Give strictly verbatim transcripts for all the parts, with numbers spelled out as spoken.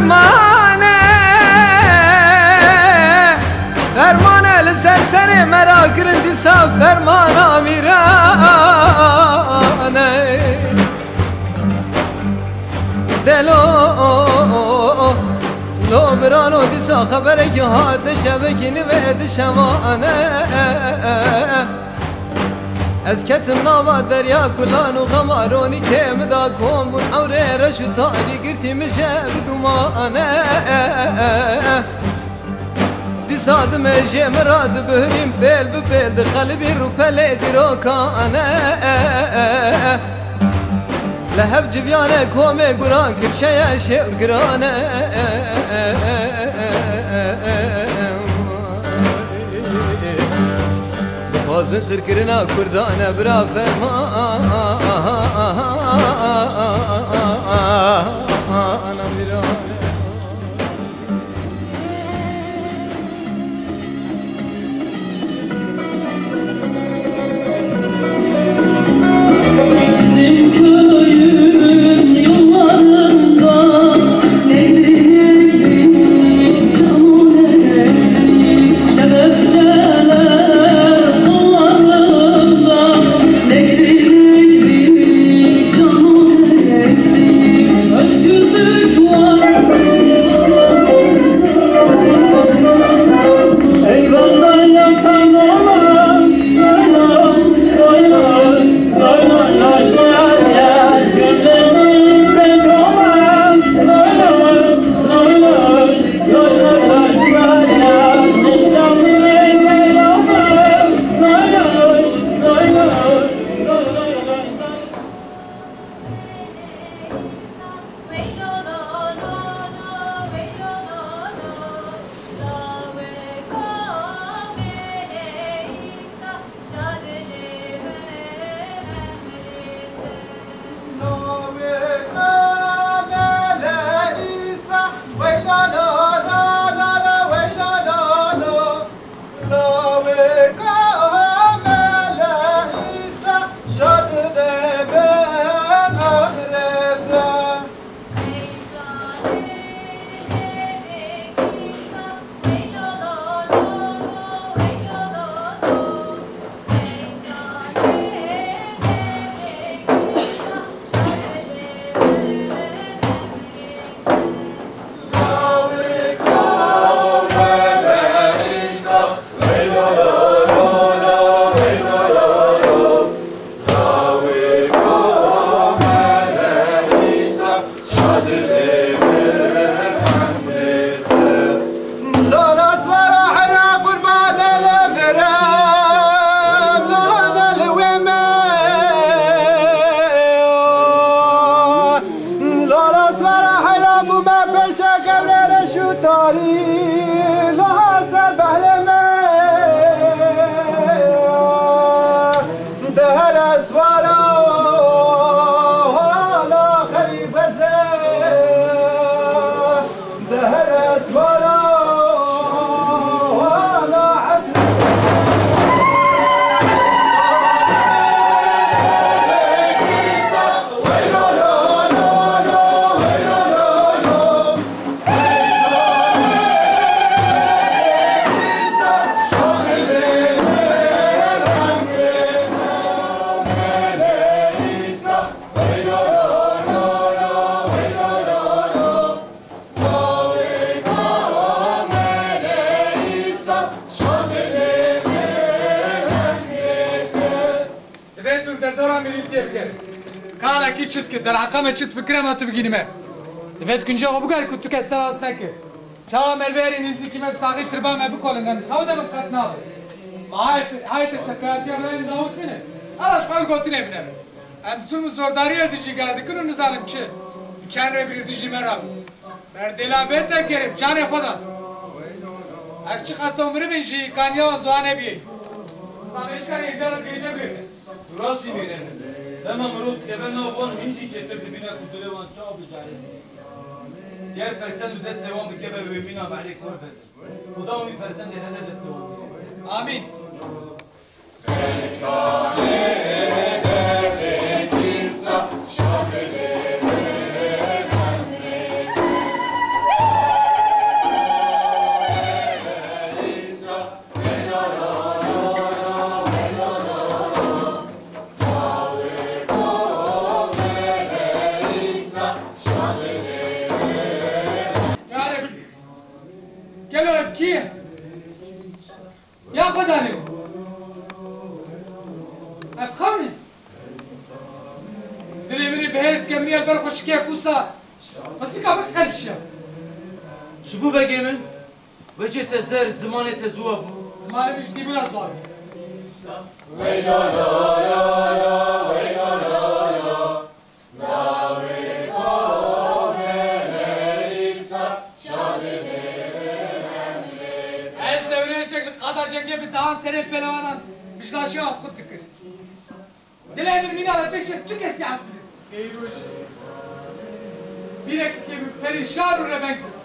Fermane, fermane li ser serê me rakirin dîsa fermana mîrane. Delo, lo birano dîsa xeberekî hat dişevekî nivê dişevane. Ez ketim nava derya kulan û xema ronî kêm da kom bûn ewrê reş û tarî girtî min je bi dumane. Dîsa dimêjê min ra dibihirîm pêl bi pêl di qelibî rûpelê dîrokane. Li hev civiyane komê guran kirşeye şêw girane. Dixwazin qirkirina Kurdan e bira fermana mîrane. Lara swara heyran bûme, peyçe kevre reş û tarî, laha ser behlê me. Dehere swara hala xelîfeze, dehere swara hala esr. Divê tu li derdora mîrîtiyê bigerî. Kalekî çi dike, derheqa me çi difikire me tu bigînî me. Divê tu kincê xwe bigerî ku tu kes te rast neke. Çawa me li vê herî nêzîkî me bi saxî tirba me bikolin, em xew de min qet nabe. Ma hayê te, hayê te serpêhatiya rêyên Dawid nîne. Ala ji xwe li gotinê bine. Em zulm û zordariyê li dijî gel dikin û nizanim çi. Bi çend rê bi li dijî me rabin. Berdêla vê tevgerê bi canê xwe dan. Her çiqas ew mirivên jî kaniya wan ziwa nebiyê. Zavêşka êcara dirêje bê. Tu rast dî mêrene. Dema mirov dikeve nav wan, hîn jî çêtir dibîne ku dilê wan çawa bijarê. Ger fersend û destê wan bikeve wê mîna mehlê kor be. Xudan wî fersendê hede destê wan bide. Amîn. Belkanê devê dîsa şadilê min emrê te. Danê. Ev xewn e. Dilê min ê bi hêrs kemriya li ber xwe şikek wisa. Xwezîka min qelşiya. Çi bû begê min? Wecê te zer, zimanê te ziwa bû. Zimanê min ji dî bira ziwa bû. Ez Dewrêş Beg li qada cengê bi dehan serê pelewanan bijdaşiya xwe qut dikir. Dilê min mîna li pêşê tu kesî erd bide. Êro jî bîrekî min perîşan û reveng dida.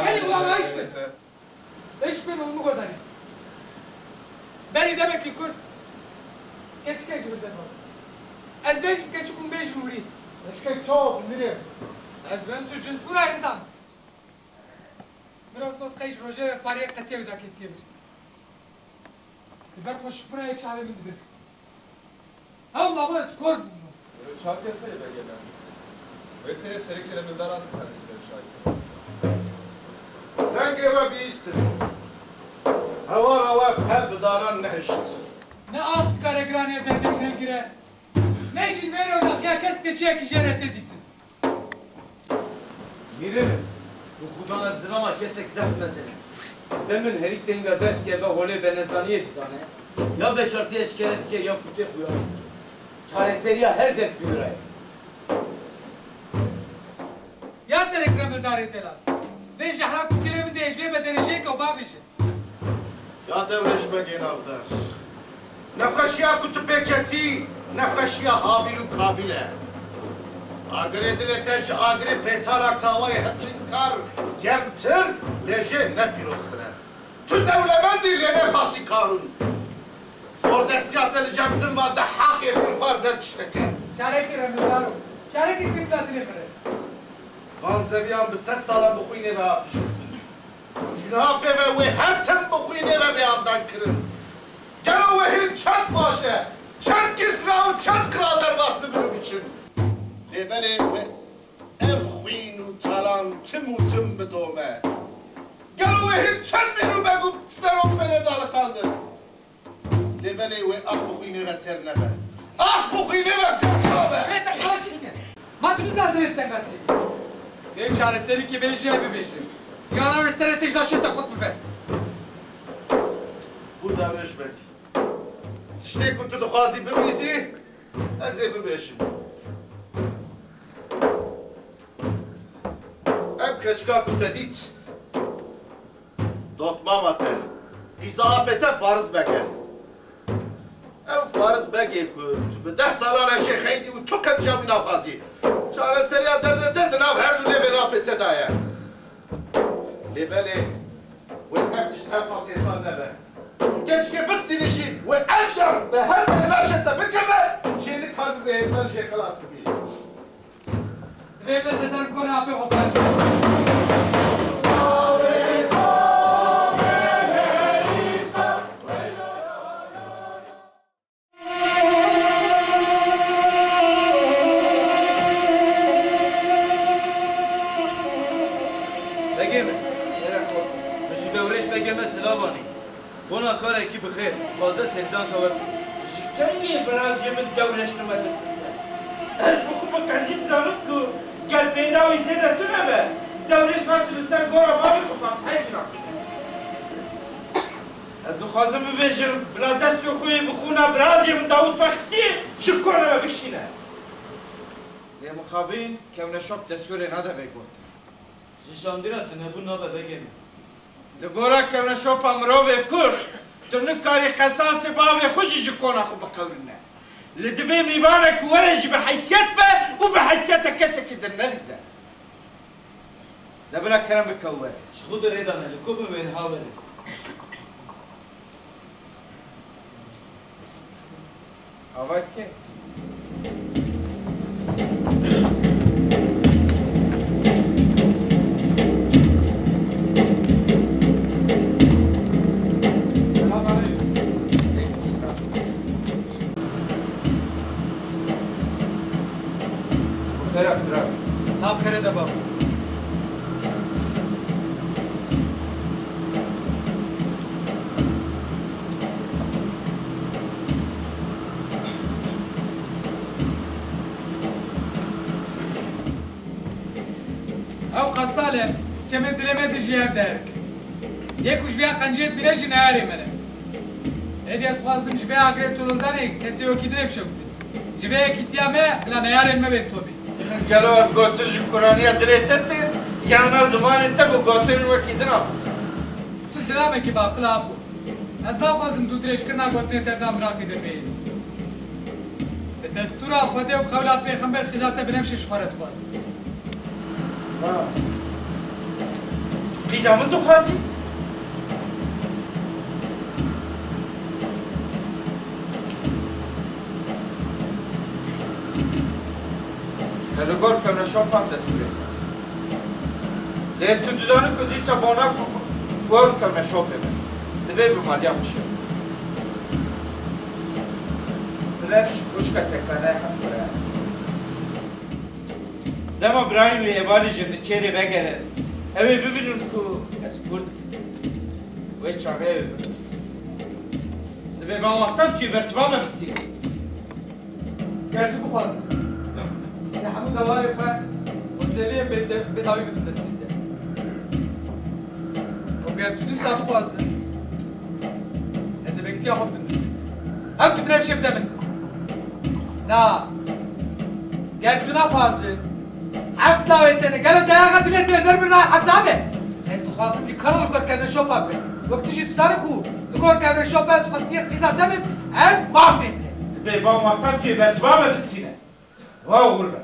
Gelî wana iş be. Eş bên û min godanê. Berî demekî kurt keçikek ji min derxwest. Ez bêjim keçik û bêjim hûrî. Keçikek çawa bû, mirê? Ez bi ins û cins bûna nizanim. Mirov got qey ji rojê ve pariyê qetiye û daketiye vir. Li ber xwe şikûna yê çavê min dibir. Hew mabo ez kor bûm. Çav kesê ye begê me. Wê tê serê kiremildaran dikare ji dev şahî. Dengê we bihîstin. Hewara we per bi daran nehişt. Ne ax dikare giranê derdê min hilgire, ne jî li vê ronaxiya kes keçiyekî jê re tê dîtin. Mîrê min, bi xudan ev zilama kesek zehf mezin e. Te min herî tenga derdikeve holê benezaniyê dizane. Ya veşartî eşkere dike ya kutê xuya. Çareseriya her derd bi wî re ye. Ya serê kiremildarê delal. Vê jehra ku dilê min dê ji vê bedenê jêke û bavêje. Ya Dewrêş Begê navdar. Nexweşiya ku tu pê ketî, nexweşiya Habîl û Kabîl e. Agirê dilê te ji agirê pêtala kawayê hesinkar germtir, lê jê ne pîroztir e. Tu dewlemend î, lê ne qasî Karûn. Zordestiya te li cem zilma di heqê min xwar ne tiştek e. Çarekî remildar û çarekî fitna dilê min re. Van zeviyan bi sed salan bi xwînê ve hatî şûştin. Ji niha pê ve wê her tim bi xwînê ve bê avdan kirin. Gelo wê hîn çend baş e, çend Kisra û çend qral derbas bibin û biçin. Lê belê wê ev xwîn û talan tim û tim bidome. Gelo wê hîn çend mîr û beg û serok bêne daliqandin. Lê belê wê ax bi xwînê ve têr nebe. Ax bi xwînê ve têr nabe. Vê te xala çi dike? Ma tu nizan dilê tengasî. Vê çareserî ki vê jê bibêjin. Yana wê serê têj da şê te xut bibe. Bû Dewrêş Beg. Tiştê ku tu dixwazî bibîzî, ez ê bibêjim. Ev keçika ku te dît, dotmama te, qîza apê te Fariz Beg e. Ew Fariz Begê ku tu bi deh salan e jê xeydî û tu qenca wî naxwazî. Çareseriya derdê te di nav her du lêvên apê te de ye. Lê belê wê ev tişt her pas hêsan nebe. Keçikê bistînî jî wê encam bi her bêhna jê te bikeve, çê nikaribe hêsan jê xilas bibî. Divê bê Sezer kore apê xwe parçe. Begê min, min ji Dewrêş Begê me silav anî. Bona karekî bi xêr, dixwaze sêvdanka we bike. Ji kengî birazê min Dewrêş li me dipirse? Ez bi xwe bi qencî dizanim ku ger pênda wî tê de tune be, Dewrêş naçe li ser gora bavê xwe Fatiheyê jî nakine. Ez dixwazim bibêjim, bila destê xwe yê bi xûna birazê min Dawûd Fexrî ji kona me bikişîne. Lê mixabin kewneşop destûrê nade vê gotin. Ji şandîra tunebûn nabe begê min. Li gora kewneşopa mirovê kur, tu nikarî qesasê bavê xwe jî ji kona xwe biqewirîne. Li divê mîvanek were jî bi heysiyet be û bi heysiyeta kesekî din nelîze. De bila kerem bike û were. Ji xwe de rê dane, li ku bin wê niha were. Avayt ke. Bera, bera. Nav xêrê de bab. Ew qasal e, çemê dilê me dijî hev derek. Yê ku ji vêya qenciyê dibîne jî neyarê me ne. Êdî ez dixwazim ji vê agirê tolondanê kesê wekî din ê bişewitî. Ji vê yekîtiya me bila neyarên me bên tomî. Gelo ev gotin ji kuraniya dilê te tê, yan a zimanê te bi gotinên wekî din a dizî? Tu zilamekî bi aqil a Apo. Ez naxwazim dûdirêjkirina gotinên te di nav miraqê de bihêlim. Bi destûra Xwedê û qewla Pêxember qîza te Binevşê ji xwe re dixwazim. Ha. Tu qîza min dixwazî? Te li gor kewneşopan destûrê xwest. Lê tu dizanî ku dîsa bona ku gor kewneşopê be. Divê bi maliya bişê. Binevş xwişka tekane hemkure. Dema birayên wî êvarî ji Niçêrê vegere, ew ê bibînin ku ez Kurd im. Wê çaxê ew ê bipirsin. Sibê van wextan tu yê bersiva me bistîne. Ger tu bixwazî, ez ê hemû dewarê xwe û zêliyên bê de-, bê dawî bidim destê te. Û ger tu dîsa bixwazî, ez ê vektiya xwe bidim destê te. Ew tu Binevşê bide min. Na. Ger tu naxwazî, heft lawê te ne. Gelo dayaxa dilê te ber birna hefta be? Ez dixwazim ji karo li gor kevneşopa bibim. Wek tu jî dizanî ku li gor kevneşopa ez xwestiye qîza te bim, ev mafê min e. Sibê van wextan tu yê bersiva me bistîne. Wa oxir be.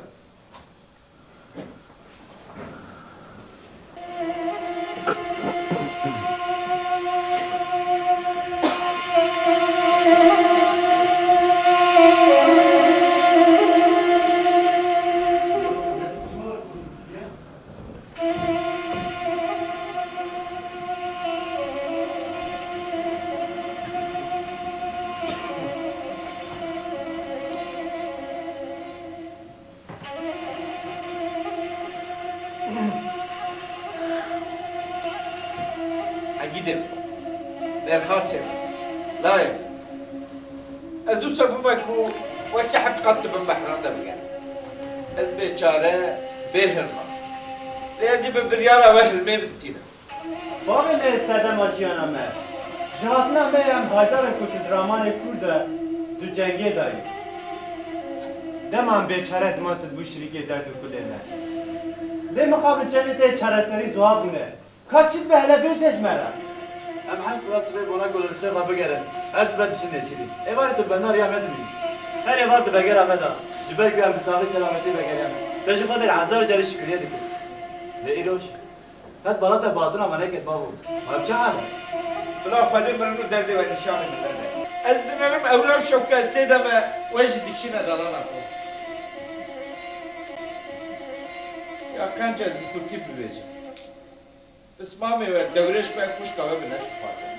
Egîdê, Berxasê, Layê, ez wisa bûme ku wekî heft qat di bin behran de bigerim. Ez bê çare, bê hilma. Lê ez ê bi biryara we hilmê bistînim. Bavê me yê sedema jiyana me. Ji hatina me ye em Haydarê ku tu di ramanê kûr de tu cengê dayî. Dema em bêçare diman tu dibû şirîkê derd û kulê me. Lê mixabin çemê te yê çareserî zuha bûne. Ka çi dibe hele bêje ji me re. Em her kura sibê bona ku li destê xwe bigerin. Her sibe diçin nêçîrî. Êvarê tu benda riya me dimînî. Her êvar di begera me de. Ji ber ku em bi saxî selametî begeriya me. Te ji Xwedê re hezar carî şikriyê dikin. Lê îroj. Qet bala te bi hatina me neket bavo. Ma çi hal e? Bila Xwedê mirin û derdê we nîşanê min nede. Ez dinerim ewra û şewka ez tê de me, we jî dikişîne dalana xwe. Ya qenc ez bi kurtî bibêjim. Pismamê we, dewrêş me, xwişka we Binevş dixwazin.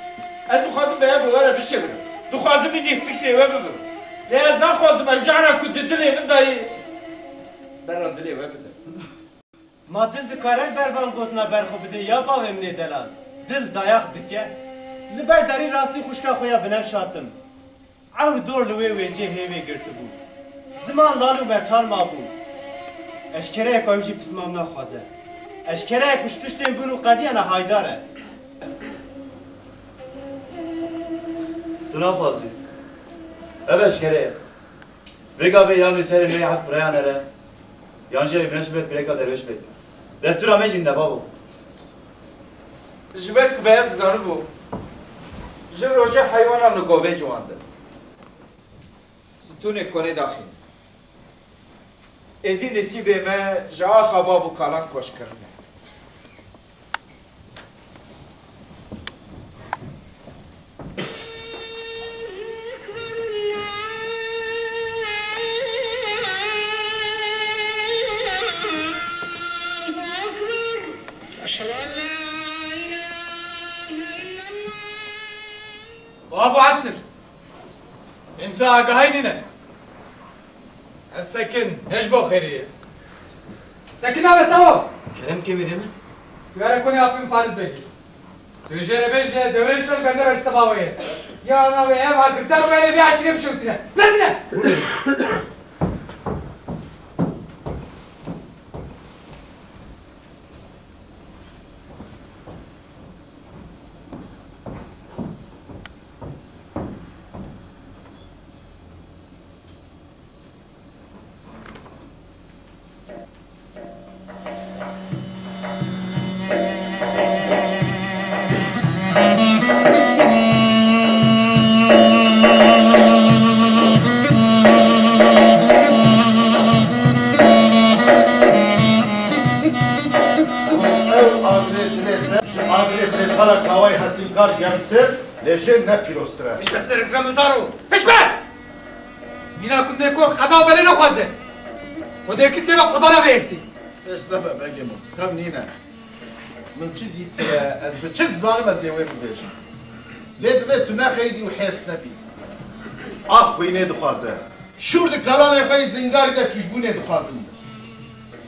Ez dixwazim bi hev bi we re bişewirim. Dixwazim hînî fikrê we bibim. Lê ez naxwazim ew cara ku di dilê min de yî, bera dilê we bidim. Ma dil dikare li ber van gotina ber xwe bidê ya bavê min ê delal? Dil dayax dike. Li ber derî rastî xwişka xwe ya Binevş hatim. Ew dor li wê wêcê hêvê girtibû. Ziman lal û metal mabû. Eşkere ye ku ew jî pismam naxwaze. Eşkere ye ku ji tiştên bûn û qediyana Haydar e. Tu naxwazî. Ev eşkere ye. Vê gavê yan wê serê me yê heft birayane re, yan jî ev Binevş bê pirêka derwêş bê. Destûra me jî ne bavo. Ji ber ku veye dizanibû, ji rojê heywanan li govê ciwandin. Stûnê konê daxîn. Êdî nesîbê me ji axa bav û kalan koç kirine. Bab û Esir, em tu agahî nîne. Ev sekin ne ji bo xêrê ye. Ekin abi, sağ ol. Kerem kemîrê min. Tu yere konê apim Fariz Bey. Tu jê re bêje, dewrêş ber bende ber seba wê. Ya navê ev ha girtar wê lê vê aşîrê bişewtine. Rezîle! Ew agirê dilê xwe, ji agirê birêxala kawayê Hesînkar germtir, lê jê ne pîroztir e. Pişt be serek remildar û pişt be! Mîna kundê ku qeda belê nexwaze. Xwedê ki tê ve qurbana vê hêrsî. Hêrs nebe begê min, xew nîne. Min çi dîtiye, ez bi çi dizanim ez ê wê bibêjim. Lê divê tu nexeyidî û hêrs nebî. Ax xwînê dixwaze. Şûr di kalanê xwe yî Zîngarî de tûjbûnê dixwazin.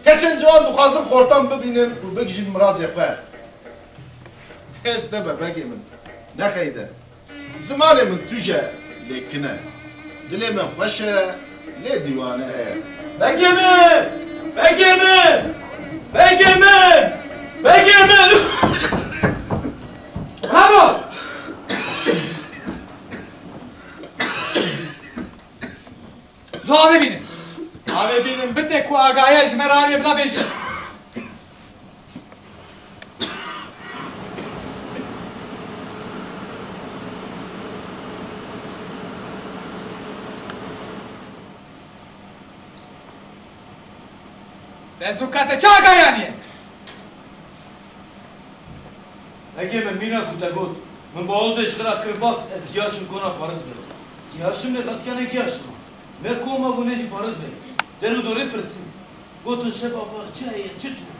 Keçên ciwan dixwazin xortan bibînin û bigihîjin mirazê xwe. Hêrs nebe begê min. Nexeyide. Zimanê min tûj e, lê kin e. Dilê min xweş e, lê dîwane ye. Begê min! Begê min! Begê min! Begê min! Bravo! Zo avê bînin. Avê bînin, bidne ku agahiya ji me re anî bida bêje. Bezûka te çi agahiya anî ye? Begê min, mîna ku te got, min bawozê ji xwe re kir bas, ez gihaşim kona Fariz Bey. Gihaşim lê qeskiya ne gihaşim a. Me koma bû ne jî Fariz Bey. Der û dorê pirsin. Gotin şeva va çi heye, çi tune?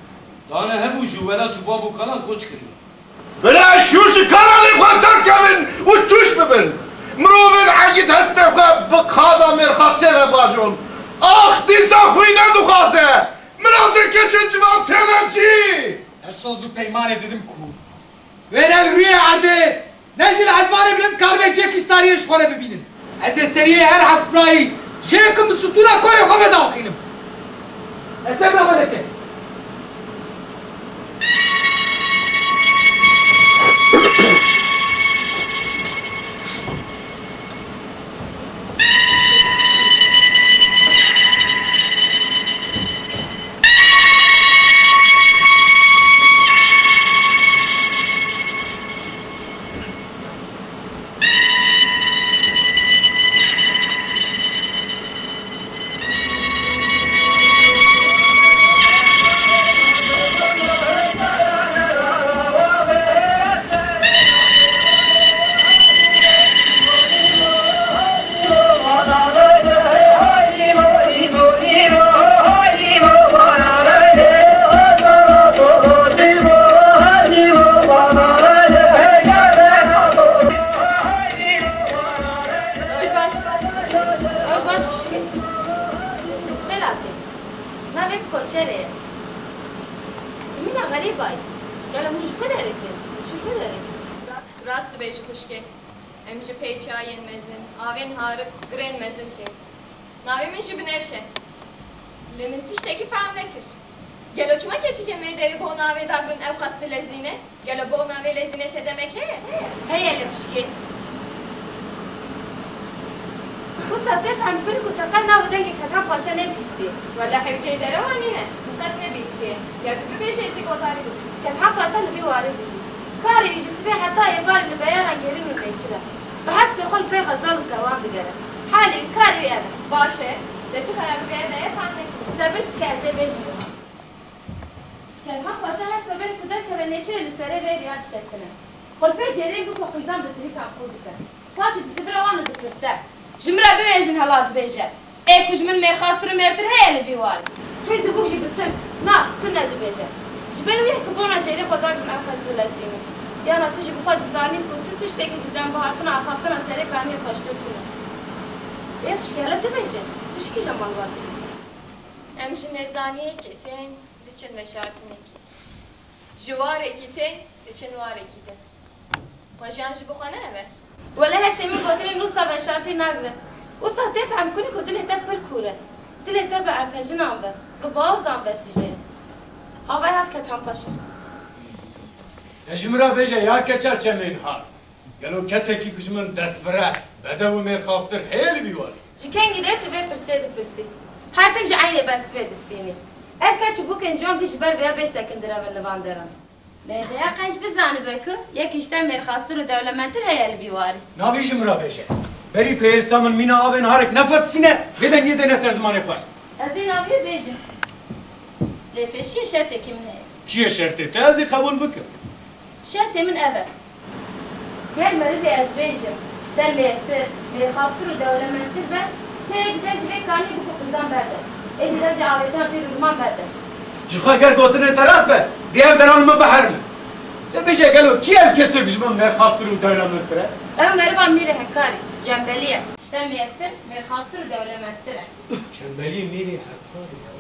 Dane hev û ji welat û bav û kalan koç kiriye. Bila şûr ji kalanê xwe derkevin û tûj bibin. Mirovên egîd hespê xwe bi qada mêrxasê ve bajon. Ax dîsa xwîne dixwaze. Mirazê keşên civan têne cî. Ez soz û peymanê didim ku wêre rûyê erdê ne jî li ezmanê bilind karibê cihekî stariyê ji xwe re bibînin. Ez ê seriyê her heft birayî jê kim bi stûna korê xwe ve diaxînim. Ez pê bila xwe deke. Roj baş. Roj baş xwişkê. Xêr hatî. Navê min Koçer e. Tu mîna xerîba yî. Gelo hûn ji ku derê tê? Li çi ku derê? Rast dibêjî xwişkê. Em ji pey çiyayên mezin, avên harik, girên mezin tê. Navê min jî Binevş e. Lê min tiştekî fehm nekir. Gelo çima keçikên me derê bo navê darbin ewqas dilezîne? Gelo bo navê lezîne sedemek heye? Heye li pişkê. Wisa te fehm kir ku te qet nav û dengê Kethan Paşa nebîstiye? Wele hewceyî derewa nîne. Min qet nebîstiye. Ger tu bibêjî ez ê gotarî bikim. Kethan Paşa li vî warê dijî. Karê wî ji sibê heta êvarê li beyana gerîn û nêçîr e. Bi hespê xwe li pey xwe zal û kerwan digere. Halê wî, karê wî ev e. Baş e. De çi xeya li vê de ye, fehm nekim. Sebir bike, ez ê bêjim. Kethan Paşa her soberî ku derkeve nêçirê li serê vê riya disekine. Xwe li pey cêrê biko xwîzan bi tirîkan qûr dike. Paşê dizivire wan û dipirse, ji min re bibêjin hela dibêje. Ê ku ji min mêrxastir û mêrtir heye li vî warê. Hêz û bûk jî bi tirs, na, tune dibêje. Ji ber wî ye ku bona cêrê xwe dagrin ew qas dilezînin. Yana tu jî bi xwe dizanî ku tu tiştekî ji dem bihartina axaftina serê kaniyê xweştir tune. Ê xwişkê, hele tu bêje, tu ji kîjan malbatê yî? Em ji nezaniyekê tên, diçin veşartinekê. Ji warekî tên, diçin warekî din. Xwe jiyan ji bo xwe ne ev e? Wele heşê min gotinên wisa veşartî nagre. Wisa tê fehm kunî ku dilê te pir kûr e. Dilê te bi ertejinan ve, bi bawozan ve tije. Havay hat Kethan Paşa. Ya ji min re bêje ya keça çemên har. Gelo kesekî ku ji min dest vire, bedew û mêrxastir heye li vî warî? Ji kengî de tu vê pirsê dipirsî? Her tim ji eynê bersivê distînî. Ev keç û bûkên ciwan ku ji ber vêya bê sekindir evin li van deran. Me vêya qenc bizanibe ku yek îşte mêrxastir û dewlemendtir heye li vî warî. Navî ji min re bêje. Berî ku êrsa min mîna avên harek nefatisîne, vê dengê dêne ser zimanê xwe. Ez ê navî bêjim. Lê pêşiyê şertekî min heye. Çi ye şertê te? Ez ê qebûl bikim. Şertê min ev e. Ger merivê ez bêjim, ji te mêrtir, mêrxastir û dewlemendtir be, tê yê dide ji vê kaniyê bikû qizan berde. Ê dide ji avêtiyan têr û liman berde. Ji xwe ger gotinên te rast be, dê ev deran li min biherime. De bêje gelo kî ev kesê ku ji min mêrxastir û dewlemendtir e? Ew meriva Mîrê Hekarî, Cembelî ye. Ji te mêrtir, mêrxastir û dewlemendtir e. Cembelî Mîrê Hekarî ye.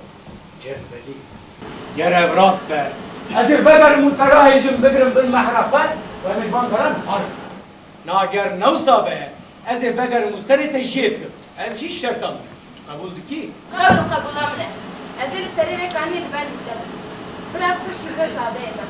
Cembelî. Ger ev rast be, ez ê vegerim û te rahêjim bigirim bin mehra xwe û em ê ji van deran harin. Na ger ne wisa be, ez ê vegerim û serê te jê bikim. Ev jî şerta min e. Tu qebûl dikî? Qewl û qebûla min e. Ez ê li serê vê kaniyê li ber li te bim. Bira xweş û weş avêye me.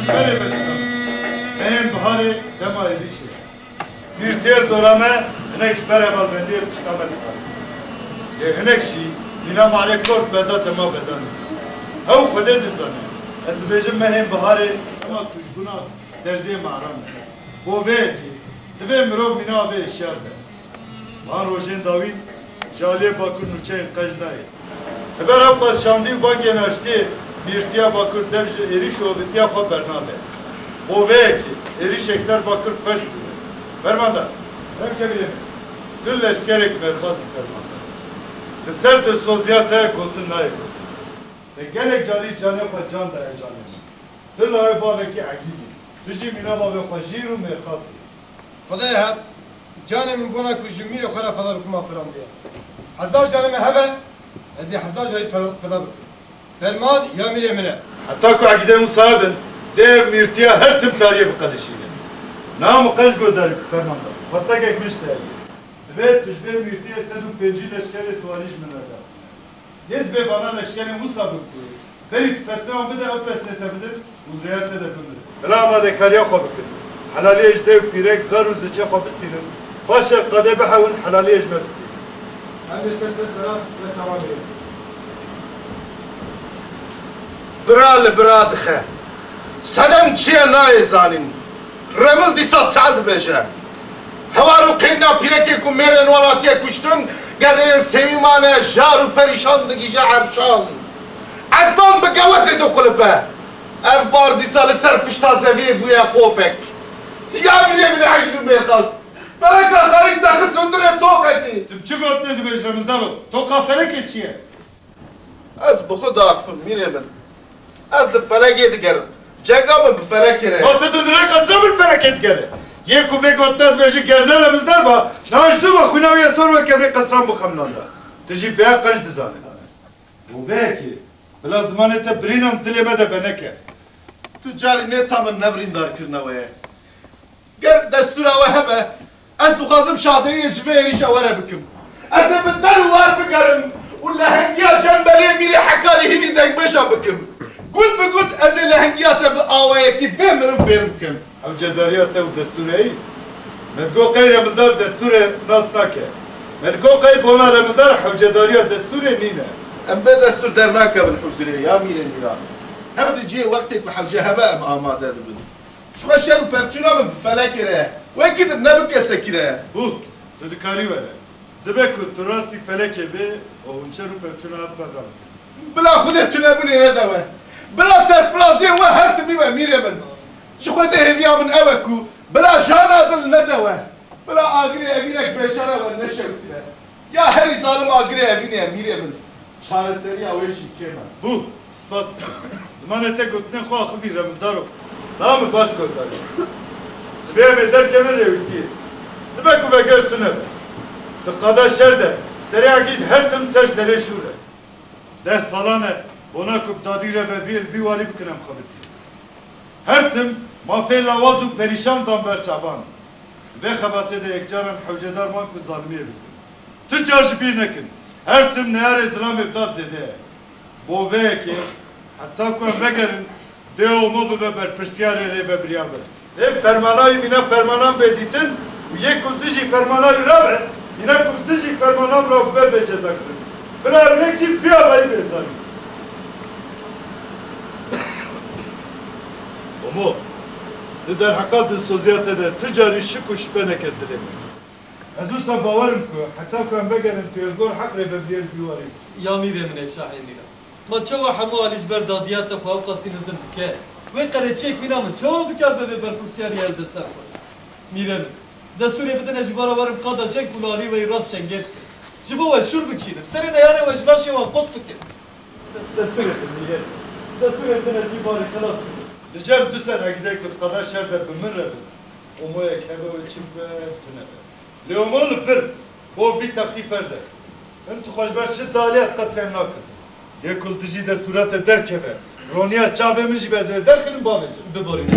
Belê, belê, mehên biharê dema êrîşê. Mîrtiyê li dora me hinek ji ber hevalbendiyê pişta me diqe. Lê hinek jî mîna marê kort beda dema bedan e. Ew Xwedê dizane. Ez dibêjim mehên biharê dema tûjbûna derziyê maran e. Bo vê yekê divê mirov mîna avê hişyar be. Van rojên dawîn ji aliyê Bakur nûçeyên qenc nayê. Li ber ew qas şandî û bangên aştiyê mîrtiya Bakur dev ji êrîş û avitiya xwe bernabe. Bo vê yekê êrîşek ser Bakur pers bûye. Fermandar, revke bîne min. Tu leşkerek mêrxasî fermandar. Li ser dilsoziya te gotin nayê gotin. Te gelek carî canê xwe can daye canê min. Tu lawê bavekî egîd î. Tu jî mîna bavê xwe jîr û mêrxas î. Xwedayê hep, canê min bona ku ji mîrê xwe re feda bikim afirandiye. Hezar canê min hebe, ez ê hezar carî feda, feda bikim. Ferman ya mîrê min e. Heta ku egîdê Musa hebin, dê ev mîrtiya her tim tariyê biqelişîne. Niha min qenc guhdar kir, fermandar. Xwestekek min ji te heye. Divê tu ji vê mîrtiyê sed û pêncî leşkerê siwarî ji min re de. Lê divê vana leşkerên wisa bin ku berî tu pesnê wan bide, ew pesnê te bidin û li rêya te de bimirin. Bila amadekariya xwe bikin. Helaliyê ji dê û pîrek, zar û ziçê xwe bistînin. Paşê qadê bihewin, helaliyê ji me bistînin. Em ê te ser sera, ser çavan bêjin. Bira li bira dixe. Sedem çi ye nayê zanîn. Remil dîsa tal dibêje. Hewar û qêrîna pîrekê ku mêrên welatiyê kuştin, gedeyên sêwî mane, jar û perîşan digihîje erşan. Ezman bi gewezê diqulip e. Ev bar dîsa li ser pişta zeviyê bûye qofek. Ya mîrê min egîd û mêrxas. Feleka xayîn te xist hundirê toqekî. Tu bi çi gotinê dibêjî Remildaro? Toqa felekê çi ye? Ez bi xwe diaxifim mîrê min. Ez li felekê digerim. Cenga min bi felekê re ye. Ma tu dinirê qesra min felekê digere. Yê ku vê gotina dibêje ger ne Remildar ba, niha ji zû ve xwîna wî ya sor weke vê qesran bû xemlanda. Tu jî vêya qenc dizanî. Û vê yekê, bila zimanê te birînan dilê me de be neke. Tu carî nê ta min ne birîndar kirine we ye. Ger destûra we hebe, ez dixwazim şadeyê ji vê êrîşa we re bikim. Ez ê bi der û war bigerim û lehengiya Cembelê Mîrê Hekarî hînî dengbêja bikim. Gut bi gut ez ê lehengiya te bi awayekî bê mirin fêr bikim. Hewcedariya te û destûrê yî? Me digot qey Remildar destûrê nas nake. Me digot qey bona Remildar hewcedariya destûrê nîne. Em bê destûr dernakevin huzurê ya Mîrê Mîran. Her du cihê wextê ku hewce hebe em amade dibin. Ji xwe şer û pevçûna min bi felekê re ye. Wekî din ne bi kesekî re ye. Bû, tu dikarî were. Dibe ku tu rastî felekê bê û hûn şer û pevçûna ev pevra bikin. Bila Xwedê tunebûnê nede we. Bila serfiraziyên we her timî be mîrê min. Ji xwe tê hêviya min ew e ku bila jana dil nede we. Bila agirê evînek bêçare we neşewitîne. Ya herî zalim agirê evînê ye, mîrê min. Çareseriya wê jî kêm e. Bû, spas dikim. Zimanê te gotinên xwe axivî, Remildaro. Niha min baş guhdarî. Sibê em ê derkevin rêwîtiyê. Dibe ku veger tune be. Di qada şer de, serê Egîd her tim ser serê şûr e. Deh salan e, bona ku bi dadî re ve vî li vî warî bikin em xebitî. Her tim mafê lawaz û perîşan dan ber çavan. Di vê xebatê de yekcaran hewcedar man ku zalimiyê bikin. Tu car ji bîr nekin. Her tim neyarê zilamê bi dad zêde ye. Bo vê yekê, heta ku em vegerin, dê Omo bibe berpirsiyarê rêvebiriya vir. Ê fermana wî mîna fermanan bê dîtin û yê ku li dijî fermana wî rabe, mîna ku li dijî fermanan rabibe bê cezakirin. Bila ev yek jî vî avayî bê zanîn. Omo, di derheqa dilsoziya te de tu carî şik û şipe neket dilê min. Ez wisa bawer im ku heta ku em vegerin tu yê li gor heq rêvebiriyê li vî warî bî. Ya mîrê min ê şahê mîna. Ma çawa hemû alî ji ber dadiya te xwe ewqasî nizim dike? Wê qereçiyek mîna min çawa bikaribe vê berpirsiyariyê helde ser xwe? Mîrê min, destûrê bidin ez ji bara werim qada ceng ku li alî we yî rast çengê bikim. Ji bo we şûr bikişînim, serê neyarê we ji laşê wan qut bikim. Dest-, destûrê bidin mîrê min. Destûrê bidin ez wî barî xelas bikim. Li cem du ser Egîdê ku di qada şer de bi min re bin, Omoyek hebe wê çi bibe, tune be. Lê Omo li vir, bo vî textî ferz e. Min tu xwe ji ber çi dalî ez qet fêm nakim. Yê ku li dijî destûra te derkeve, roniya çavê min jî be ez ê derxînim bavêjim. Biborîne.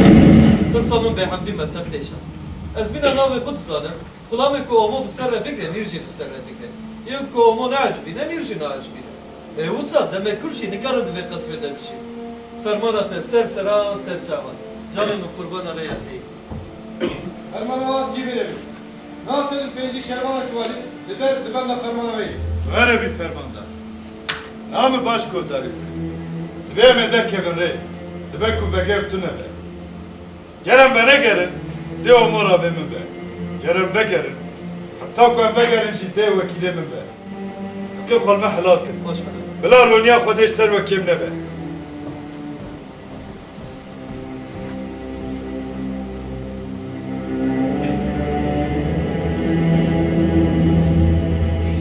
Tirsa min bêhemdî me tev têşa. Ez mîna navê xwe dizanim. Xulamê ku Omo bi ser re bigre, mîr jî bi ser re digre. Yê ku Omo neecibîne, mîr jî naecibîne. Ê wisa demek kurt jî nikarin di vê qesrê de bijî. Fermana te ser seran ser çavan. Canê min qurbana rêya te yê. Fermana we cî bêne bî. Neh sed û pêncî şervana Suwalî li der di benda fermana we yê. Were bî fermandar. Niha min baş guhdarî bike. Sibê em ê derkevin rê. Dibe ku veger tune be. Ger em venegerin, dê Omo ravê min be. Ger em vegerin, heta ku em vegerin jî dê wekîlê min be. Heqê xwe li me helal kin. Bila roniya Xwedê ji ser we kêm nebe.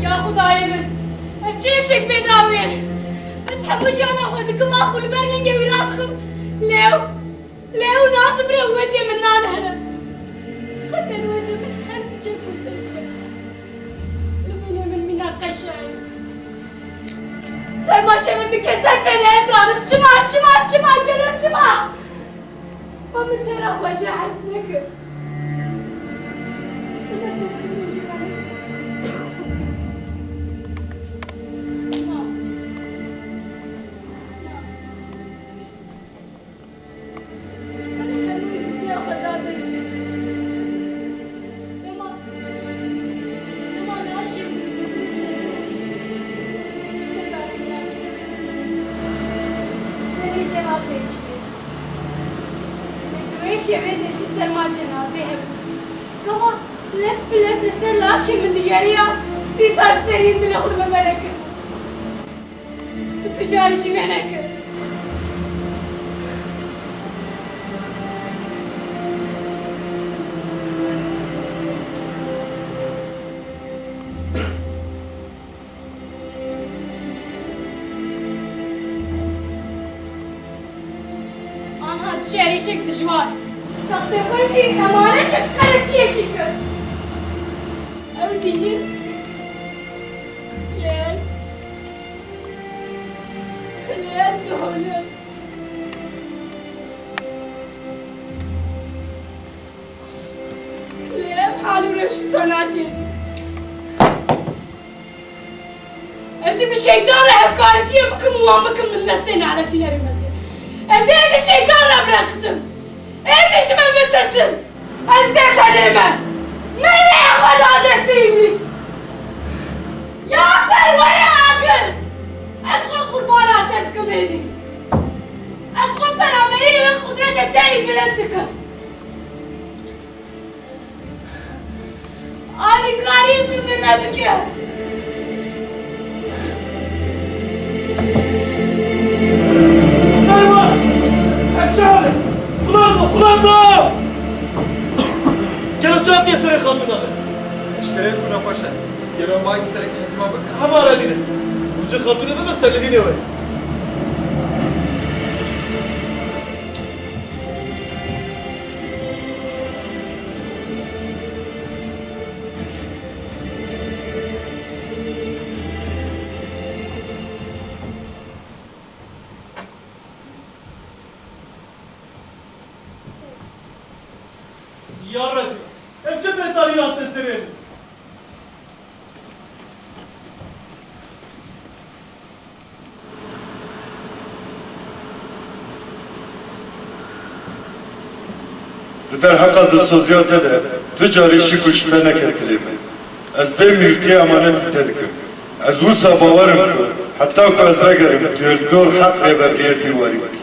Ya Xwedayê min, ev çi îşek bêdawî ye? Ez hemû jiyana xwe dikim ax û li ber lingê wî radixim. Lê ew, lê ew nazim re wecê min nanihêle. Xeter wecê min her diçe kûrtir dibe. Li binê min mîna qeşe ye. Serma şevê min keser têne, ez zanim. Çima, çima, çima, gelo çima? Ma min tera xwe jê hez nekir. Min me tûfkirine jê re nekir. Na. Na. Min hemû zîtiya xwe da destê min. Dema, dema laşê min zindî û tezewicî nedatine min. Derî jê hatê jiyê. Lê di wê şevê de jî serma cenazê hebû. Gava lep bi lep li ser laşê min digeriya, dîsa ji deriyên dilê xwe li min verekiribû. Û tu carî jî vê nekir. Anha diçe êrîşek dijwar. Textê xwe jî emanet qereçiyekî kir. Ew dijî. Lê ez, lê ez diholim. Lê ev hal û rewş wisa naçe. Ez ê bi şeytan re hevkaretiyê bikim û wan bikim min destê neletînerê mezin. Ez ê êdî şeytan re birexisim. Êdî ji me bitirsin. Ez dê tenê me. Me rêya xwe da destê îblîs. Ya ser were agir. Ez xwe qurbana te dikim êdî. Ez xwe beraberî wê qudretê te yî bilind dikim. Alîkarî bi min re bike. Eywa! Ev çawa ye? Xudan, Xudan da Çatiye serê xatûna be. Eşkereyê ku nexweş e. Gelo em bayî serekî hekîma bikin? Hema re dîne. Û ji xatûnê bibe serlivînê wê. Ya Rebî, ev çi betalî hate serê min? Di derheqa dilsoziya te de tu carî şik û şipe neke dilê min. Ez vê mîrtiyê emanetî te dikim. Ez wisa bawer im ku heta ku ez vegerim, tu yê li gor heq rêvebiriyê dîwarî bikî.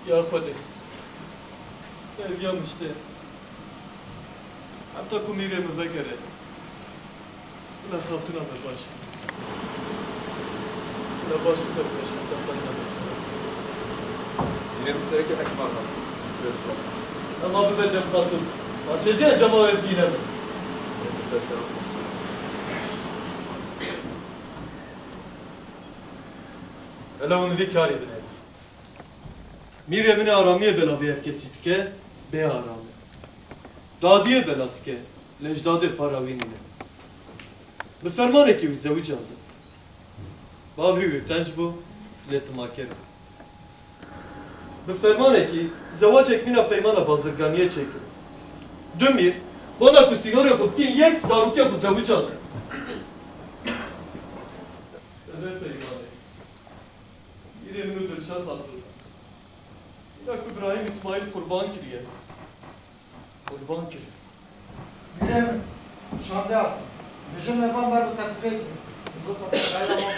Ya Xwedê, ev ya mişte. Heta ku mîrê min vegere, bila xatûna me baş be. Bila baş û pir baş hesabdayîna me xelas be. Mîrê min serekê hekîman hat, destûrê dixwazim. Ema bibe cem xatûn. Paşê jî encama wê bigîne min. Ê, bi ser seran ser. Hele hûn vî karî binêrin. Mîrê min ê aramiyê belavî her kesî dike, bê aram e. Dadiyê belav dike, lê ji dadê para wî nîne. Bi fermanekî wî zewicandin. Bavî wî tenc bû, lê timaker bû. Bi fermanekî zewacek mîna peymana bazirganiyê çêkirin. Du mîr, bona ku sînorê xwe bikîn yek, zarokê xwe zewicandin. Ev e peymanê. Mîrê min û Dilşad Xatûn. Mîna ku Îbrahîm Îsmaîl qurban kiriye. Qurban kiriye. Mîrê min, şande hatin. Bijin mêvan ber bi qesrê kirin. Bi qesrê xeyra wan.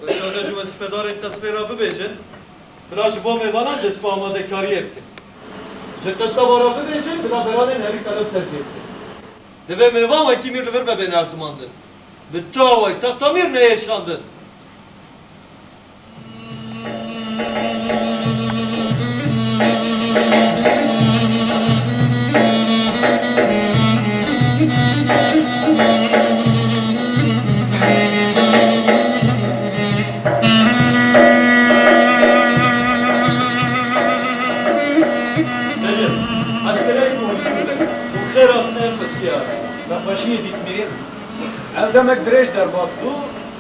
Wê çaxê ji wezîfedarên qesrê re bibêjin, bila ji bo mêvanan dest bi amadekariyê bikin. Ji qesaba re bibêjin, bila beranên herî qelew ser cê bikin. Divê mêvan wekî mîr li vir be bên erzimandin. Bi tu awayî texta mîr neyê şandin. Eşkereyî ku hûn kurdek û xêr hatine ev xweşiya. Nexweşiyê dît mîrê. Ev demek dirêj derbas bû,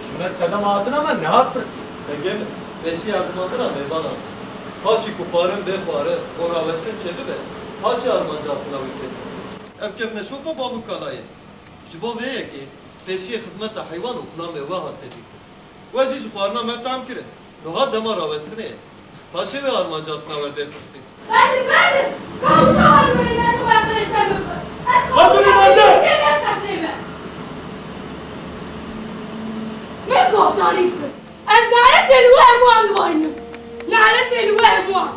ji me sedema hatina me nehat pirsî. Dengê min, pêşî erzimandina mêvanan. Paşî ku xwarin bê xwarin û rawestin çêbibe, paşê armanca hatina wî tê pirsî. Ev kevneşopa bav û kala ye. Ji bo vê yekê pêşiyê xizmeta heywan û xulamê we hat tedîkir. We jî ji xwarina me tam kirin. Niha dema rawestinê ye. Paşê wê armanca hatina we bê pirsî. Benim, benim! Kavuşa halime ne zaman karıştırdım? Hatun İmanda! Yemek kaçırma! Ne kohtarî bi? Ez naletê li we hemû an diwarînim. Naletê li we hemû an.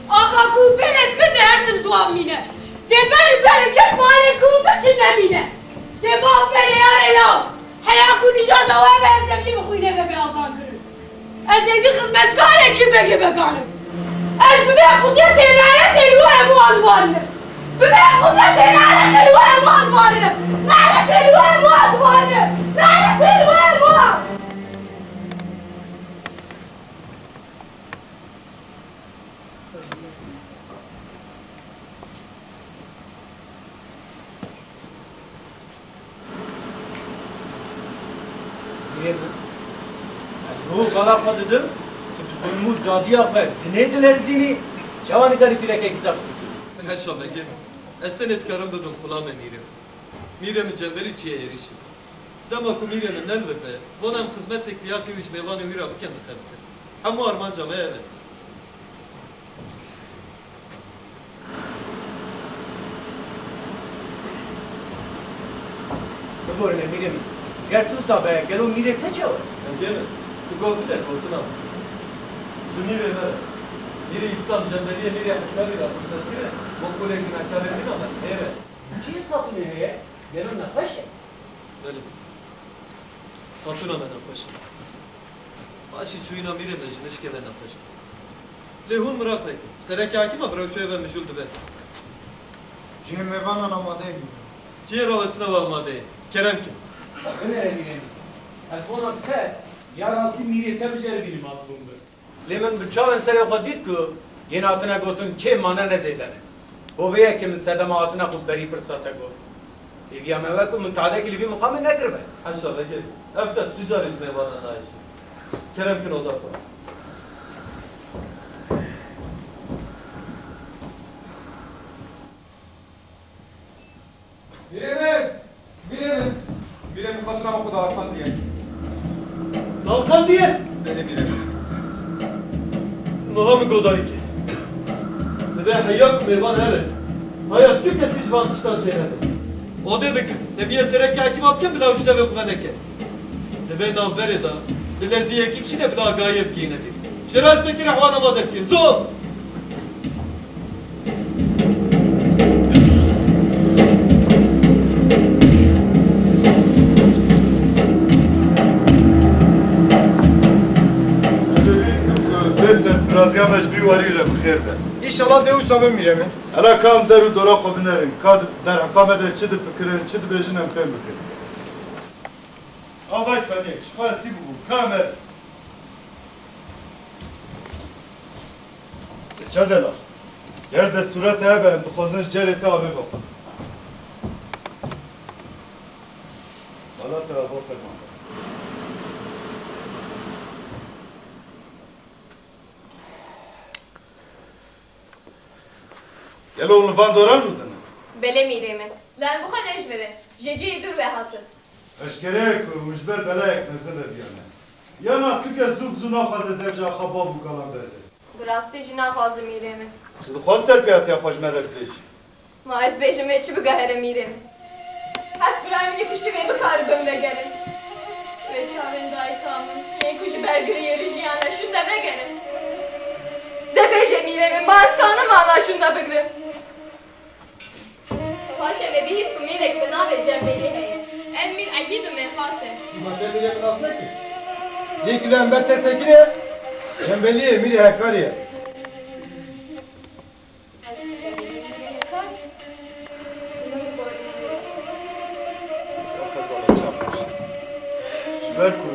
Axa ku pêlê dike dê her tim ziwan bîne. Dê ber ber ket malê ku biçin nemîne. Dê bav pêlê yarê law. Heya ku nîşanda we be ez zemî bi xwînê be bê atankirin. Ez êdî xizmetkarekî begê began im. Ez bi vê xuziyetê naletê li we hemû an diwarînim. Bi vê xuziyetê naletê li we hemû an diwarînim. Naletê li we hemû an diwarînim. Naletê li we hemû an. Mîrê min, ez niho gala xwe didim, tu bi zulm û dadiya xwe dinê dilerizînî, çawa nikarî pîrekekî zaf bikî? Heşa begê min, ez tenê dikarim bibim xulamê mîrê min. Mîrê min cemberî çûye êrîşê. Dema ku mîrê min ne li vir be, bona em xizmetek bi ya kê wî ji mêvanê wî re bikin dixebitin. Hemû armanca me ev e. Biborîne mîrê min. Ger tu wisa be, gelo mîrê te çawa? Dengê min, tu gov bide gotina min. Ji mîrê me re. Mîrê Îslam cemberiyê mîrê Hekkarî re xizmet kire, bo kulê gunekarê mîna me hêr e. Cî xatinê heye, gelo nexweş e? Belê. Xatûna me nexweş e. Paşî çûyîna mîrê me ji nişkê ve nexweş e. Lê hûn miraq nekin. Sereke hekîma bi rewşê ve mijûl dibe. Cihê mêvanan amade ye. Cihê rawestina we amade ye. Kerem ke. Binêre mîrê min. Ez vana dike, ya rastî mîrê te bi cere bînim hatibûn bi. Lê min bi çavên serê xwe dît ku yên hatine gotin kêm mane ne zêde ne. Bo vê yekê min sedema hatina xwe berî pirsa te got. Hêviya me wek ku min tadekî li vî miqamê nekiribe. Heşa veke. Ev te tu carî ji mêvanan nayêşî. Kerem kin oda xwe. Mîrê min! Mîrê min! Mîrê min, xatina me xwe dawetxandiye. Dawetxandiye? Belê mîrê min. Niha min godarî kir. Divê heya ku mêvan here, haya tu kesî ji van tiştan çênebe. Odê bikin. Te bîye sereke hekîma bikin, bila ew ji devê xwe veneke. Di vê navberê de bileziyekî bişîne bila agahiyê bigihîne vî. Ji rastpêkê re wan amade bike. Zû! Vê serfiraziya me ji vî warî re bi xêr be. Înşallah dê wisa be mîrê min. Hela ka em der û dora xwe binerin. Ka di derheqa me de çi difikirin, çi dibêjin em fêm bikin. Avay Kaniyek, ji xwe ez tî bûbûm. Ka em herin. Çedela, ger destûra te hebe, em dixwazin ji cerê te avê vexwin. Mala te ava fermandar. Gelo hûn li van doran rûdinin? Belê mîrê min. Lê em bi xwe ne ji vir in. Ji cihê dûr ve hatin. Eşkere ye ku hûn ji ber belayek mezin re biyane. Yana tu kes zû bi zû naxwaze derca xwe bav û kalan berde. Bi rastî jî naxwazim mîrê min. Tu dixwazî serpêhatiya xwe ji me re bibêjî? Ma ez bêjim wê çi biguhere mîrê min? Heft birayê min ê kuştî wê bikaribin vegerin. Wê çavên dayika min, yên ku ji ber giriyê rijiyane, şûnde vegerin. De bêje mîrê min, ma ez kanim ana şûnde bigirim? Paşê me bihîst ku mîrek bi navê Cembelî heye. Ev mîr Egîd û mêrxas e. Ma te mîrê bi nas nekir? Yek li hember te sekine, Cembelî ye, mîrê Hekarî ye. Cembelî mîrê Hekarî? Ji ber ku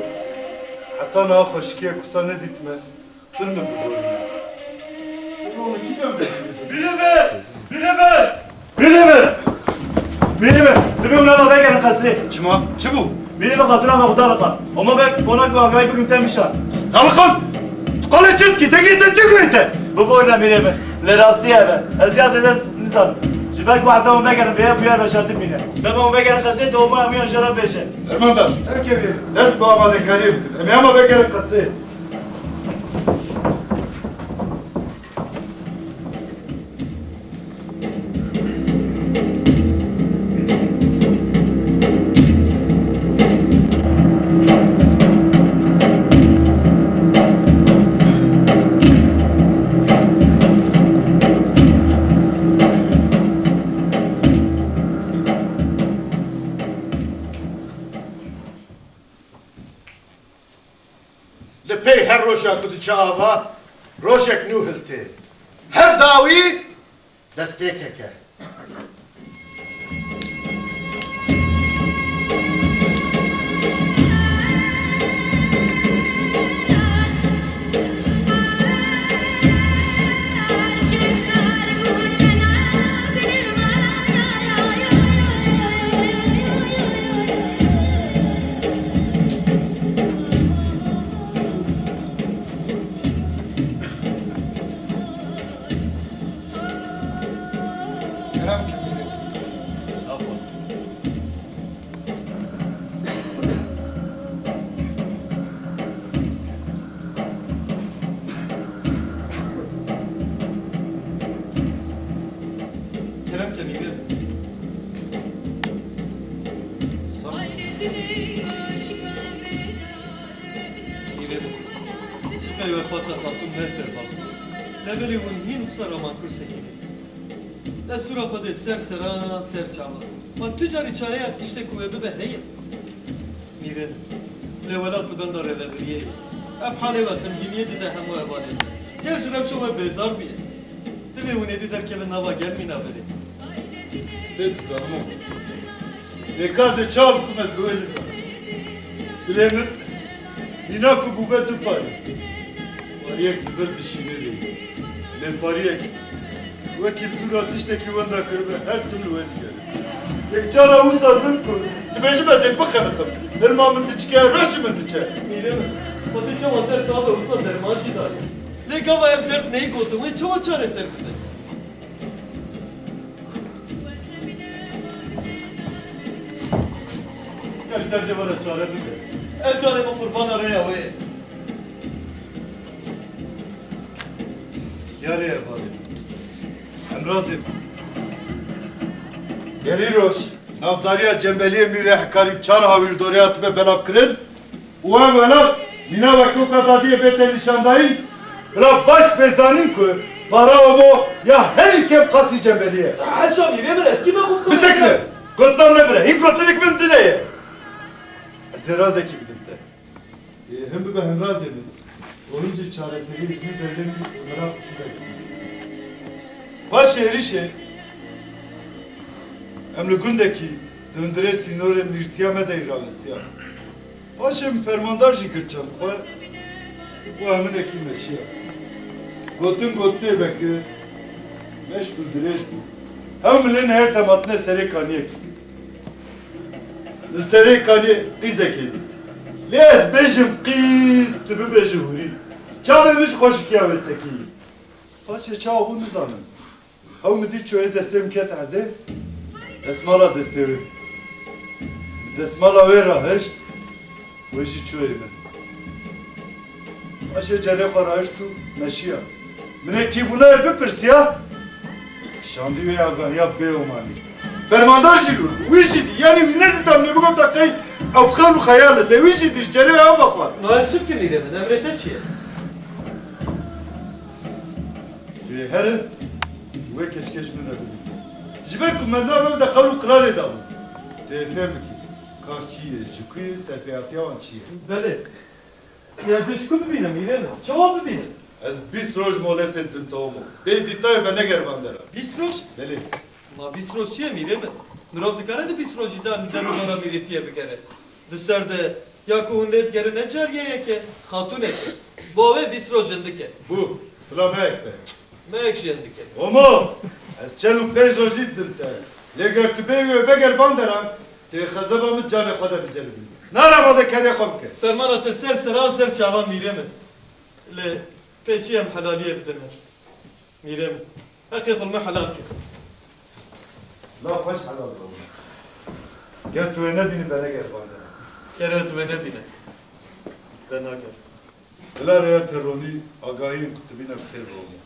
heta niha xweşikiyek wisa nedîtime. Pir min biborîne. Mîrê me! Mîrê me! Mîrê me! Mîrê me! Divê hûn ava vegerin qesrê. Çima? Çi bû? Mîrê me xatina me xwe da li qan. Hema bek bona ku agahî bikin te mişan. Daliqan! Tu qalê çi dikî? Te gî te çi gurî te? Biborîne mîrê me. Lê rastî ev e. Ez ya zêde nizanim. Ji ber ku heta hûn vegerin vêya bûyer veşartin mîne. Dema hûn vegerin qesrê, dewma hemûyan jê re bêje. Fermandar, dest bi amadekariyê bikin. Em ê hema vegerin qesrê. Li pey her roja ku diçe ava, rojek nû hiltê. Her dawî destpêkek e. Kerem ke mîrê. Kerem ke mîrê. Sağ ol. Mîrê min, ji pey wefata Xatûn Mehd derbas bû. Lê belê hûn hîn wisa raman kursekî dî. Destûra Xwedê ser seran ser çavan. Ma tu carî çareya tiştê ku wê bibe heye? Mîrê min, lê welat bi benda rêvebiriyê ye. Ev halê we xemgîniyê dide hemû hevalên me. Gel ji rewşa we bêzar bûye. Divê hûn êdî derkevin nava gel mîna berê. Pê dizanim. Lê ka ez ê çawa bikim, ez bi wê nizanim. Dilê min mînak û bûbe du parî. Pariyek li vir dişîne lê. Lê pariyek wekî li dû re tiştekî wenda kiribe, her tim li wê digere. Yek cara wisa din ku dibêjim ez ê bixebitim. Hilma min diçike, reşî min diçe. Mîrê min, Xwedê çawa derd dabe wisa derman jî daye. Lê gava ev derd neyê gotin wê çawa çareser bibe? Ya ji derdê we re çare bibe. Ev canê min qurbana rêya wê ye. Yarê ev barê. Em razê. Gerî roj, navdariya Cembeliyê Mîrê Hekarî çar hawîrdorê hatibe belavkirin. Û ev welat mîna wek koka dadiyê bête nîşandayîn, bila baş bê zanîn ku para omo ya herî kêm qasî Cembelî ye. Heşa mîrê min, ez kî me xwe bikim? Bisekine! Gotinan nebire, hîn gotinik min dile ye. Ez ê razekî bidim te. Ê, him bibe himrazê min. Û him jî çareseriyê ji nî derdê min û mirav min derkî. Paşê êrişê em li gundekî di hundirê sînorê mîrtiya me de yî rawestiya. Paşê min fermandar jî girt çend xwe, bû heminekî meşiya. Gotin gotinê vekir, meşk û dirêj bû. Hew milên her te matine serê kaniyekî. Li serê kaniyê qîzekê dî. Lê ez bêjim qîz, tu bibêje hûrî. Çavê min ji xweşikiya wê sekiyî. Paşê çawa bû nizanim. Hew min dît çoyê destê min ket erdê, desmala destê wê. Desmala wê rahişt, wê jî çoyê min. Paşê cerê xwe rahişt û meşiya. Min ê kîbûna wê bipirsiya, şandî wê agahiya bêomanî. Fermandar jî lûr bû. Wî jî dî. Yanî wî nedîta min ê bigota qey ev xewn û xeyal e. Lê wî jî dî. Cerê wê ava xwar. Ma ez çi bikim mîrê min? Emrê te çi ye? Tu yê here, wê keşkeş min re bidî. Ji ber ku meriva me de qewl û qirarê dabû. Tu yê fêhm bikî, ka çi ye, ji ku ye, serpêhatiya wan çi ye? Belê. Ya ez ji ku bibînim, mîrê min? Çawa bibînim? Ez bîst roj moletê didim te omo. Bê dîtayê veneger van dera. Bîst roj? Belê. Ma bîst roj çi ye mîrê min? Mirov dikare di bîst rojî de li der û bera mîrêtiyê bigere? Di ser de ya ku hûn lê digerin ne cariyê yek e, xatûnek e. Bo wê bîst roj hindik e. Bû, bila meyek be. Meyek jî hindik e. Omo, ez çel û pênc rojî didim te. Lê ger tu bêyî wê veger van deran, tu yê xezeba min canê xwe de biceribî. Nara ma de kerê xwe bike. Fermana te ser seran ser çavan mîrê min. Lê pêşî em helaliyê bidin min. Mîrê min, heqê xwe li me helal kir. La xweş helal be. Ger tu wê nebînî, veneger van dera. Ger tu wê nebîne, venager. Bila rêya te ronî, agahiyên qutibîne bi xêr ve omo.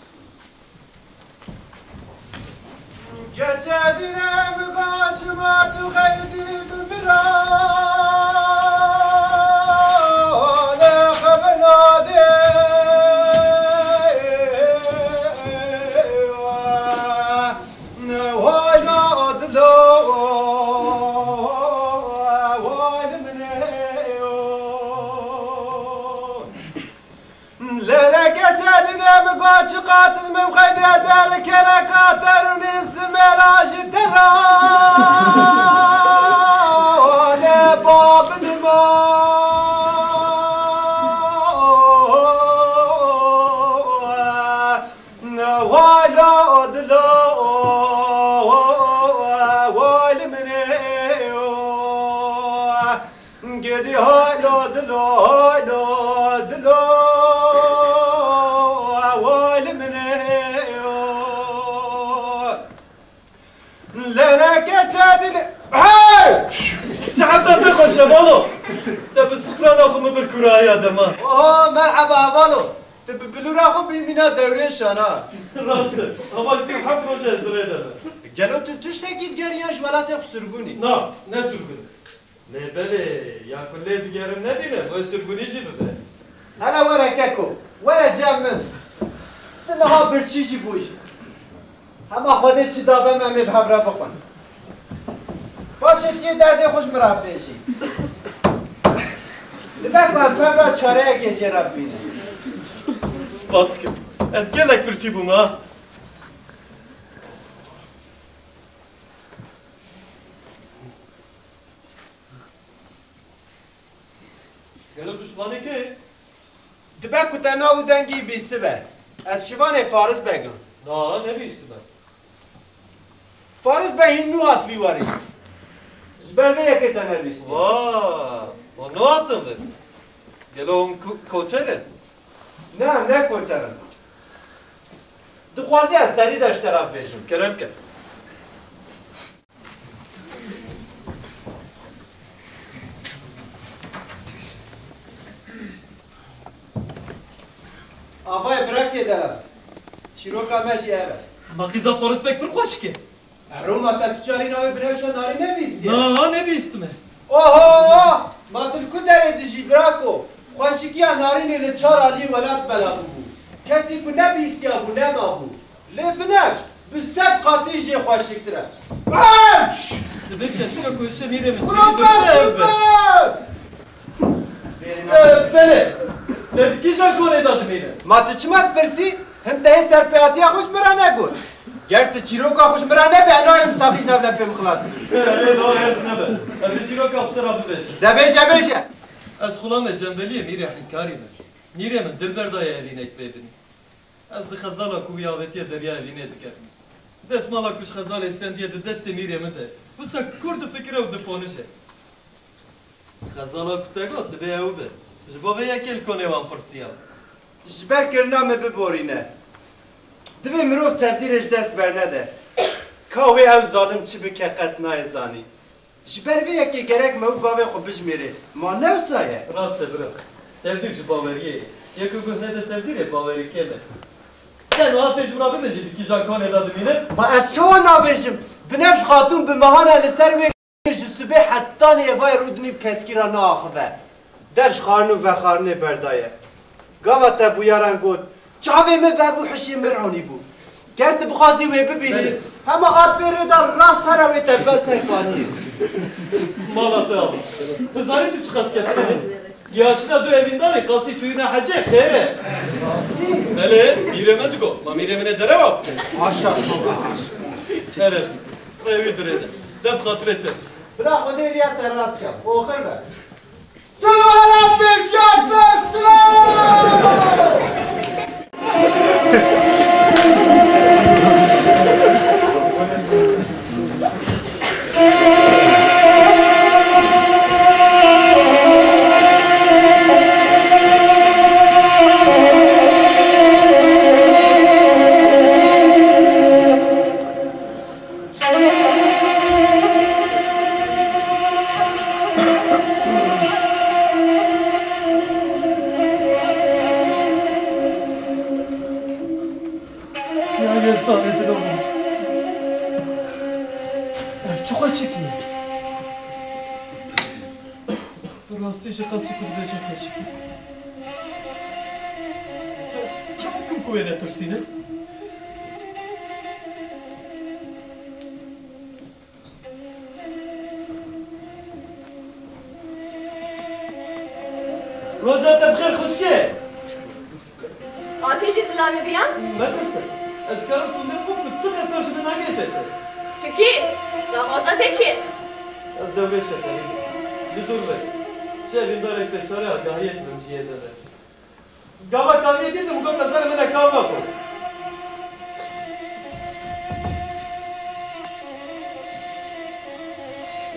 Geçe dîne min gaçima tu xeydî bi min re, lê xeber nadê. Way la dilo, way li min ê. Lêreke çedine bi goç qatil mim xeydê zel keleka derûnim simêla ji te ra ne babinima. Way la dilo, way li min ê. Gedî haylo dilo, haylo dilo, way li min ê. Lêreke çedin, hey! Seheta te xweş e balo. Te bi sifrana xwe min bir kurahiya dema. Oho, merheba balo. Tu bi bilûra xwe bî mîna dewrê şana. Rast e. Hava sî û heft roj e ez di rê de me. Gelo tu tiştekî digeriyan ji welatê xwe sirgûnî? Na, ne sirgûn. Lê belê, ya ku lê digerim nebîne, wê sirgûnî jî bibe. Hele were keko, were cem min. Tu niha birçî jî bûyî. Hema Xwedê çi dabe me, em ê bi hev re bixwin. Paşê tu yê derdê xwe ji min re bibêjî. Dibe ku em hev re çareyekê jê re bibînin. Spas dikim. Ez gelek birçî bûm ha. Gelo tu şivanê kê? Dibe ku te nav û dengî bîstibe. Ez şivanê Faris Beg im. Na, nebîstime. Faris Beg hîn nû hat vî warî. Ji ber vê yekê te nebîstiye. Va, va nû hatin vir. Gelo hûn ku-, koçer in? Ne, ne koçer in. Dixwazî ez serî de ji te re bibêjim. Kerem ke. Avayê birekê dera. Çîroka me jî ev e. Ma qîza Faris Beg pir xweşik e. Eroma te tu carî navê Binevşa Narîn nebîstiye? Na, nebîstime. Oho! Ma tu li ku derê dijî birako? Xweşikiya Narînê li çar aliyê welat bela bûbû. Kesî ku nebîstiyabû nemabû. Lê Binevş bi sed qatî jê xweşiktir e. Binevş! Dibê kesika ku hişê mîrê min Buna serî bes, bibire ev be. Bes! E, belê. Te di kîjan konê de dimîne? Ma tu çima dipirsî? Him te hê serpêhatiya xwe ji min re negot. Ger tu çîroka xwe ji min re nebê, ez nayêm saxî ji nav lepê min xilas bibî. Erê, do ez nebe. Ez ê çîroka xwe ji te re bibêjim. De bêje, bêje. Ez xulamê Cembeliyê Mîrê Hinkarî me. Mîrê min dil berdaye evînek pê binî. Ez di xezala ku wî avêtiye derya evînê dikevim. Desmala ku ji xezalê stendiye di destê Mîrê min de. Wisa kur difikire û diponije. Xezala ku te got, divê ew be. Ji bo vê yekê li konê wan pirsiya. Ji ber kirina min biborîne. Divê mirov tevdîrê ji dest bernede. Ka wê ew zalim çi bike qet nayê zanî. Ji ber vê yekê gerek me û bavê xwe bijimêrê. Ma ne wisa ye? Rast e bira. Tevdîr ji baweriyê ye. Yek û guh nede tevdîrê bawerî kêm e. Te niha tê ji min re bibêjî di kîjan konê de dimîne? Ma ez çawa nabêjim? Binevş Xatûn bi mehan e li ser wê. Ji sibê hetanî êvayê rûdinî bi keskî re naaxive. Dev ji xwarin û vexwarinê berdaye. Gava te bûyaran got, çavê min vebû, hişê min ronî bû. Ger tu bixwazî wê bibînî, Belê. Hema a pê rê de rast here wê te bes her xaniyê. Mala te ava. Tu zanî tu çiqas keftin î? Giyaşîna du evîndarê qasî çûyîna hecê xêr e. Belê, mîrê me digot. Ma mîrê min ê derewa bike. Haşa, haşa. Erê. Rêwî dirêde. De bi xatirê te. Bila Xwedê riya te rast ke. Oxir be. Silahla pêşiya be, silah! Ya Yezdanê dilo min. Ev çi xweşikî ye? Bi rastî jî qasî ku dibêje xweşikî. Çawa kim ku wê netirsîne? Roja te bi xêr xwişkê. Hatî jî zilamê biyan? Metirse. Ez dikarim sûndê bixwim ku tu xesar ji min nagêje te. Tu kî? Daxwaza te çi ye? Ez dewrê şekerî bûm. Ji dûr ve. Ji evîndarek bêçare agahiyek bim cihê te ve. Gava kaviyê dîtim, got, ez ê min e kav veko.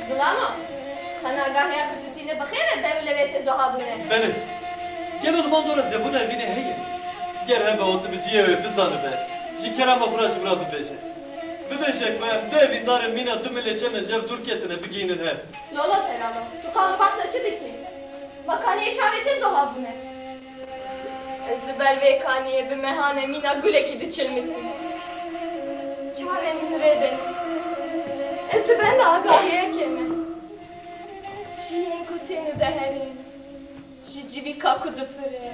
Gulamo, xenagahiya ku tu tîne bi xêr e, dev û lewê te zoha bûne. Belê. Gelo li van dora zebûna evînê heye? Ger hebe û tu bi cihê wê bizanibe, ji kerema xwe re ji min re bibêje. Bibêje ku em du evîndarên mîna du milê çeme ji hev dûr ketine, bigihînin hev. Lolo te lalo, tu qal û behsa çi dikî? Ma kaniyê çavê te zoha bûne? Ez li ber vê kaniyê bi mehane mîna gulekî diçilmisim. Çavên min rê denin. Ez li benda agahiyekê me. Ji yên ku tên û deherên, ji civîka ku difire,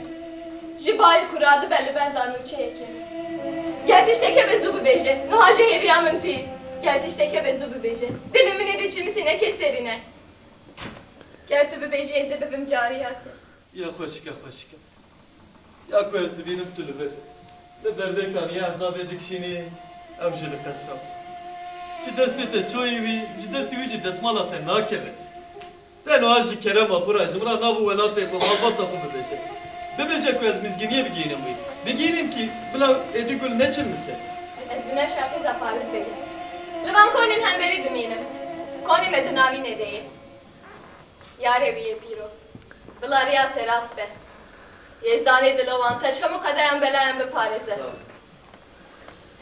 ji bayê ku radibe li benda nûçeyekê me. Ger tiştekê be zû bibêje, niha jî hêviya min tu yî. Ger tiştekê be zû bibêje, dilê min ê diçilmisîne kê serîne. Ger tu bibêjî ez ê bibim cariya te. Ya xweşike, xweşike. Ya ku ez dibînim tu li vir. Li ber vê kaniyê ezabê dikişînî, ew jî li qesra. Ji destê te çoyî wî, ji destê wî jî desmala te nakeve. Te niha ji kerema xwe re ji min re nav û welatê xwe, malbata xwe bibêje. Bibêje ku ez mizgîniyê bigihînim wî. Bigihînim kî bila êdî gul neçin min ser. Ez bi nefşa qîza Fariz Beg im. Li van konên hemberî dimînim. Konê me di navînê de ye. Yarê wî yê pîroz. Bila riya te rast be. Yêzdanê dilowan te ji hemû qedeyan belayan biparêze. Sağ ol.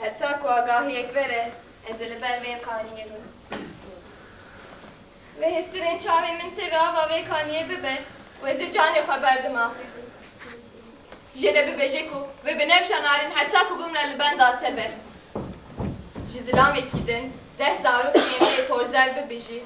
Heta ku agahiyek were, ez ê li ber vê kaniyê bim. Wê hêstirên çavên min tê ve ava vê kaniyê bibe û ez ê canê xwe berdim a. Jê re bibêje ku wê bi nefşa narin heta ku bimre li benda te be. Ji zilamekî din deh zarokên wê porzer bibijî.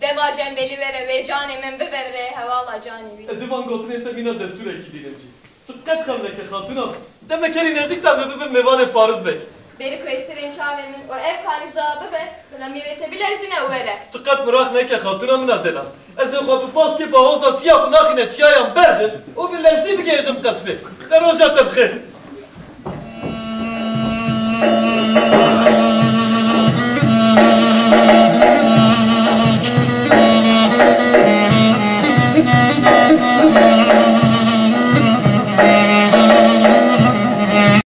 Dema cembelî were wê canê min bivevre hevala canê wî. Ez ê van gotinên te mîna destûrekî bînim jî. Tu qet xem neke xatûna min. Deme kerî nêzîk de me bibin mêvanê Fariz Beg. Bêri ku hêstirên çavê min û ev kanîza bibe, bila mîrê te bilerzîne û were. Tu qet miraq neke xatûna min a delal. Ez ê xwe bi paskê bahoza siya xwe naxîne çiyayan berde û bi lezî bigihêjim qesrê. Te roja te bi xêr.